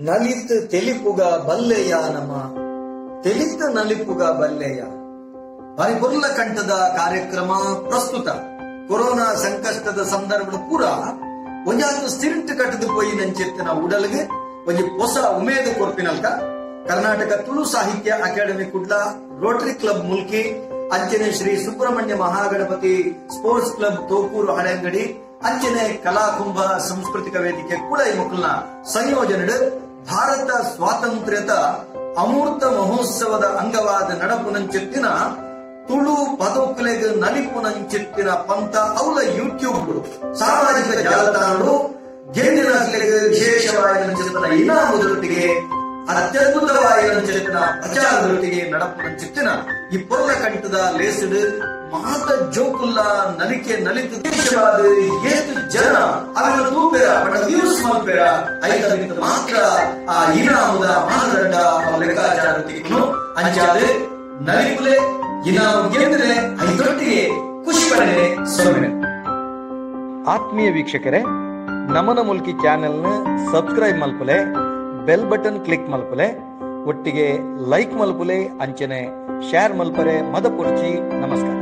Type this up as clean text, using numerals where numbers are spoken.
ನಲಿತ್ ತೆಲಿಪುಗ ಬಲ್ಲೆಯ ನಮ ತೆಲಿತ ನಲಿಪುಗ ಬಲ್ಲೆಯ ಬಾರಿ ಕಂಠದ ಕಾರ್ಯಕ್ರಮ ಪ್ರಸ್ತುತ ಕೊರೋನಾ ಸಂಕಷ್ಟದ ಸಂದರ್ಭದ ಪೂರ ಒಂಜಾತು ಸಿರಿಂಟ್ ಕಟ್ಟದು ಪೋಯಿ ನಂಚೆತ್ತಿನ ಉಡಲ್ಗೆ ಒಂಜಿ ಹೊಸ ಉಮೇದು ಕೊರ್ಪಿನಲ್ಕ Karnataka Tulu Sahitya academy Kudla, rotary club Mulki, ಅಂಚನೆ ಶ್ರೀ ಸುಬ್ರಹ್ಮಣ್ಯ ಮಹಾಗಣಪತಿ ಸ್ಪೋರ್ಟ್ಸ್ ಕ್ಲಬ್ ತೋಕೂರು ಹಳೆಂಗಡಿ, ಅಂಚನೆ ಕಲಾಕುಂಭ ಸಾಂಸ್ಕೃತಿಕ ವೇದಿಕೆ ಕುಳೈ ಮುಕುಲ್ನ ಸಂಯೋಜನೆ ಭಾರತ ಸ್ವಾತಂತ್ರ್ಯದ ಅಮೂರ್ತ ಮಹೋತ್ಸವದ ಅಂಗವಾದ ನಡಪುನಂಚೆತ್ತಿನ ತುಳು ಪದೋಕುಲೆಗ್ ನಲಿಪುನಂಚೆತ್ತಿನ ಪಂತ ಅವಲ ಯೂಟ್ಯೂಬ್ ಸಾಮಾಜಿಕ ಜಾಲತಾಣಗಳು ಗೆಂದಿನಕ್ಲೆಗ್ ವಿಶೇಷವಾದ ಇನಾಮುದೊಟ್ಟಿಗೆ ಅತ್ಯದ್ಭುತವಾದ ಪ್ರಚಾರದೊಟ್ಟಿಗೆ ನಡಪುನಂಚೆತ್ತಿನ ಈ ಪೊರ್ಲ ಕಂಠದ ಲೇಸಿಡು ಮಾತ ಜೋಕುಲ್ಲ ನಲಿಕೆ ನಲಿತು ದೇಶವಾದ ಏತು ಜನ ಅವರ ತೂಪೆರ ಬಡ ವ್ಯೂಸ್ ಮಲ್ಪೆರ ಐತ ಮಾತ್ರ ಆ ಇನಾಮುದ ಮಾನದಂಡ ಲೆಕ್ಕಾಚಾರ ತಿಕ್ಕುನು ಅಂಚಾದ ನಲಿಪುಲೆ ಇನಾಮು ಗೆಂದರೆ ಐದೊಟ್ಟಿಗೆ ಖುಷಿ ಪಡೆನೆ ಸೊನ್ನೆ. ಆತ್ಮೀಯ ವೀಕ್ಷಕರೇ, ನಮನ ಮುಲ್ಕಿ ಚಾನೆಲ್ನ ಸಬ್ಸ್ಕ್ರೈಬ್ ಮಲ್ಪುಲೆ, ಬೆಲ್ ಬಟನ್ ಕ್ಲಿಕ್ ಮಲ್ಪುಲೆ, ಒಟ್ಟಿಗೆ ಲೈಕ್ ಮಲ್ಪುಲೆ, ಅಂಚನೆ ಶೇರ್ ಮಲ್ಪರೆ ಮದಪುರ್ಚಿ. ನಮಸ್ಕಾರ.